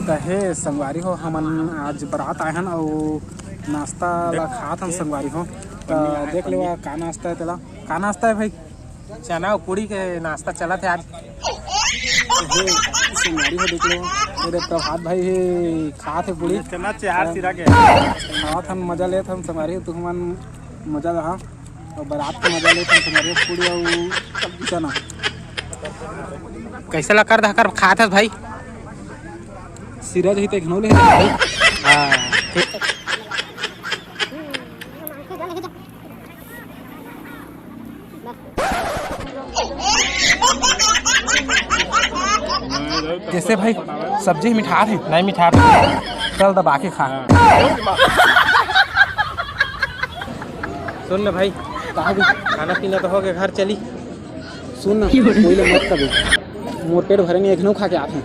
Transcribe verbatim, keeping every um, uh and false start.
त हे संगवारी हो, हमन आज बरात आए हन अउ नाश्ता ला खात हन संगवारी हो। त देख लेवा का नाश्ता हे तेला। का नाश्ता हे भाई? चना अउ पूड़ी के नाश्ता चलत हे आज। हे संगवारी हो, देख लेवा, ए दे प्रभात भाई हे खात हे पूड़ी। चना, चाउर, सिरा के। खात हन, मजा लेत हन संगवारी हो, तुहमन मजा लहा। अउ बरात के मजा लेत हन संगवारी हो, पूड़ी अउ सब्जी चना। कइसे लकर धकर खात हस भाई? सिरा जही ते घनो ले भाई। हाँ, ठीक। कइसे भाई, सब्जी मिठात हे? नहीं मिठात। चल दबा के खा। सुन ना भाई, का हो गया? खाना पीना तो हो गया, घर चली। सुन ना, कोई ले मत कबे। मोर पेट भरे नहीं, एखनो खा के आत हूँ।